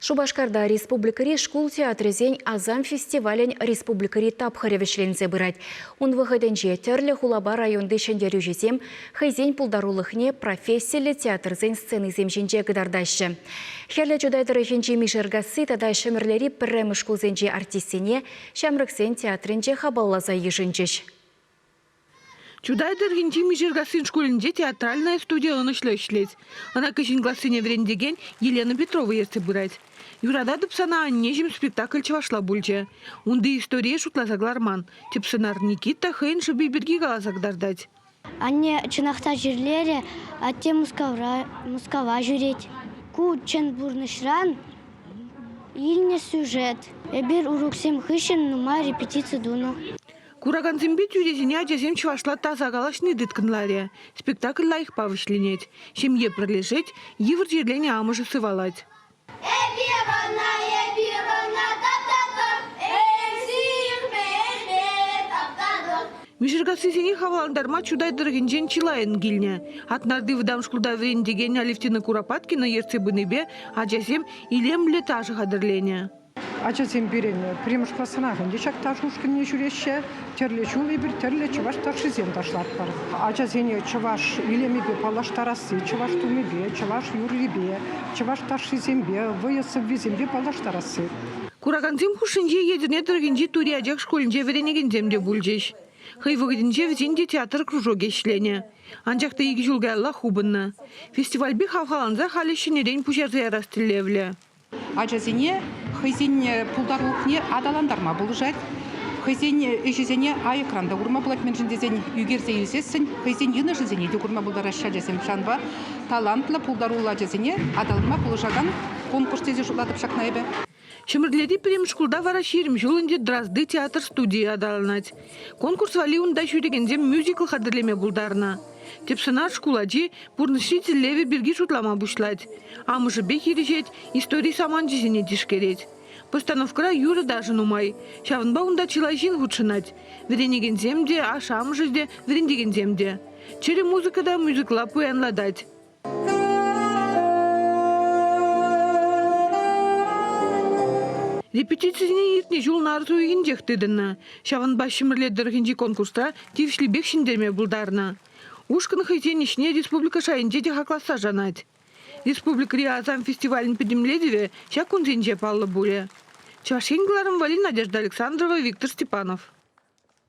Шупашкарта республикӑри шкул театрӗсен Асам фестивалӗн республикӑри тапхӑрӗ вӗҫленсе пырать. Ун вӑхӑтӗнче тӗрлӗ хулапа районти ҫӗнтерӳҫӗсем хӑйсен пултарулӑхне профессиллӗ театрсен сценисем ҫинче кӑтартаҫҫӗ. Хӗрлӗ Чутай тӑрӑхӗнчи Мишеркасси тата Ҫӗмӗрлери пӗрремӗш шкулсенчи артистсене Ҫамрӑксен театрӗнче хапӑлласа йышӑнчӗҫ. Чутай тӑрӑхӗнчи Мишеркассин шкулӗнче театральная студия ӑнӑҫлӑ ӗҫлет. Ӑна кӗҫӗн классене вӗрентекен Елена Петрова ертсе пырать. «Юрататӑп сана, аннеҫӗм» спектакль чӑвашла пулчӗ. Унти историе шутласа кӑларман. Тӗп сӑнар Никита хӑйӗн шӑпи пирки каласа кӑтартать. Анне чӑнах та чирлерӗ, атте Мускавра, Мускава ҫӳрет. Ку чӑн пурнӑҫран илнӗ сюжет. Эпир уроксем хыҫҫӑн нумай репетици тунӑ. Куракансемпе тӳресене ачасем чӑвашла таса калаҫни тыткӑнларӗ. Спектакль лайӑхпа вӗҫленет. Ҫемье пӗрлешет, йывӑр чирленӗ амӑшӗ сывалать. Эпир ӑна, эпир ӑна таптатӑр, Эсир таптатӑр. Мишеркассисене хавхалантарма Чутай тӑрӑхӗнчен чылайӑн килнӗ. Атнарти вӑтам шкулта вӗрентекен Алевтина Куропаткина ертсе пынипе ачасем илемлӗ ташӑ хатӗрленӗ. Ачасем пирӗн пӗрремӗш класранах ӗнтӗ ҫак ташӑ ушкӑнне ҫӳреҫҫӗ. Тӗрлӗ ҫул эпир тӗрлӗ чӑваш ташшисем ташлатпӑр. Ачасене чӑваш илемӗпе паллаштарасси, чӑваш тумӗпе, чӑваш юррипе, чӑваш ташшисемпе, вӑйӑ сӑввисемпе паллаштарасси. Куракансем хушшинче Етӗрне тӑрӑхӗнчи Тури Ачак шкулӗнче вӗренекенсем те пулчӗҫ. Хӑй вӑхӑтӗнче вӗсен те театр кружокӗ ӗҫленӗ. Анчах та икӗ ҫул каялла хупӑннӑ. Фестивальпе хавхаланса халӗ ҫӗнӗрен пуҫарса ярас тӗллевлӗ. Ачасене хӑйсен пултарулӑхне аталантарма пулӑшать. Хӑйсен ӗҫӗсене айӑкран та курма пулать, мӗншӗн тесен ӳкерсе илсессӗн хӑйсен йӑнӑшӗсене те курма пултараҫҫӗ ачасем. Ҫавӑнпа талантлӑ, пултаруллӑ ачасене аталанма пулӑшакан конкурс тесе шутлатӑп ҫакна эпӗ. Ҫӗмӗрлери пӗрремӗш шкулта вара 20 ҫул ӗнтӗ Дрозды театр студийӗ аталанать. Конкурс валли унта ҫӳрекенсем мюзикл хатӗрлеме пултарнӑ. Тӗп сӑнар шкул ачи пурнӑҫри тӗллевӗ пирки шутлама пуҫлать. Амӑшӗпе хирӗҫет, истори саманчӗсене тишкерет. Постановкӑра юрӑ-ташӑ нумай, ҫавӑнпа унта чылай ҫын хутшӑнать. Вӗренекенсем те, ашшӗ-амӑшӗ те, вӗрентекенсем те. Чӗрӗ музыка та мюзикла пуянлатать. Репетицисене иртнӗ ҫул нарӑс уйӑхӗнчех тытӑннӑ. Ҫавӑнпа Ҫӗмӗрле тӑрӑхӗнчи конкурсра тивӗҫлипех ҫӗнтерме пултарнӑ. Ушкӑн хӑйсен ӗҫне республика шайӗнче те хакласса шанать. Республикӑри Асам фестивалӗн пӗтӗмлетӗвӗ ҫак кунсенче паллӑ пулӗ. Чӑваш Ен кӑларӑм валли Надежда Александрова, Виктор Степанов.